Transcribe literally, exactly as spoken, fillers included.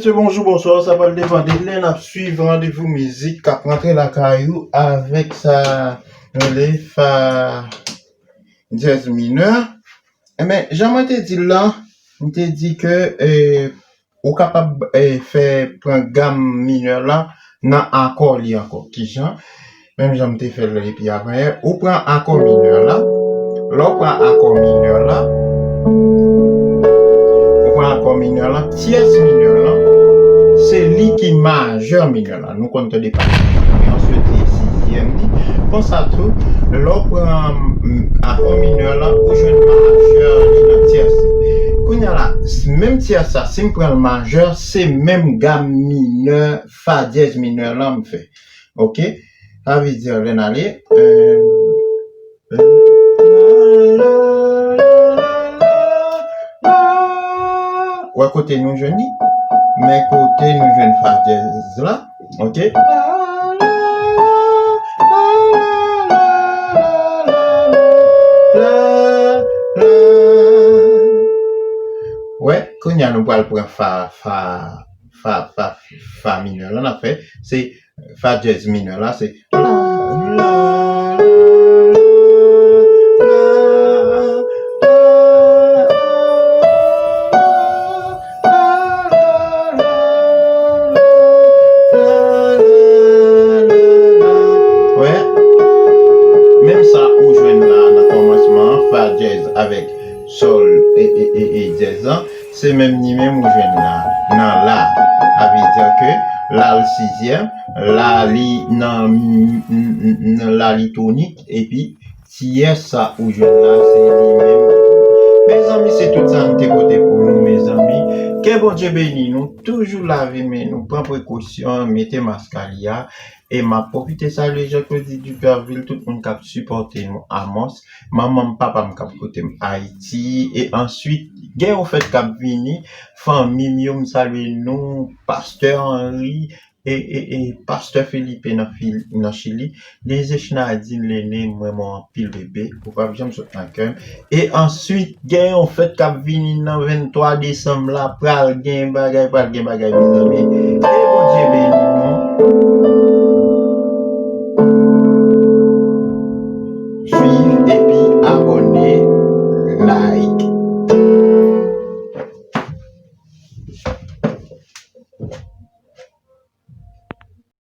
Mesye, bonjou, bonswa, sa pral depann de lè n ap swiv randevou mizik k ap rantre lakay ou avèk sa nou rele fa dyèz minè. Enben, jan mwen te di l lan, m te di ke eh, ou kapab eh, fè pran gam minè la nan akò li ankò. Kijan? Menm jan m te fè l epi avanyè, ou pran akò minè la. Lè w pran akò minè la, ou pran akò minè la, tyès minè la, se li ki majè minè la. Nou konn tande pa men answit li sizyèm li. Konsa tou, lè w pran mm, akò minè la, ou jwenn majè li nan tyès. Kounye a la, s- menm tyès sa, si m pran l majè, se menm gam minè, fa dyèz minè la m fè. Oke? Sa vle di lè n ale. Wè kote nou jwenn li? Men kote nou jwenn fa dyèz la. Oke? Wè, kounye a nou pral pran fa, fa, fa, fa, fa minè la n ap fè. Se fa dyèz minè la, se la, la, la, la, la, la, la, la. Wè, menm sa ou jwenn la nan kòmansman an, fa dyèz avèk sòl e, e, e, e dyèz lan, se menm ni menm ou jwenn la, nan la. Sa vle di ke la l sizyèm, la li nan, nan la li tonik, epi tyès sa ou jwenn la, se li menm. Mezanmi, se tout sa m te pote pou nou, mezanmi. Ke Bondye beni nou, toujou lave men nou, pran prekosyon, mete mask a li a. E m ap pwofite salye Jean Claudy Duperville, tout moun k ap sipòte nou, Amos, manman m, papa m k ap koute m Ayiti, e answit, gen yon fèt k ap vini, fanmi m yo, m salye nou, pastè Henry, e, e, e pastè Felipe nan, fil, nan Chili, Lezech Nadine Lene, m renmen w anpil bebe, ou p ap janm sot nan kè m. E answit, gen yon fèt k ap vini nan venntwa desanm la, pral gen bagay, pral gen bagay, mezanmi. Ke Bondye beni nou.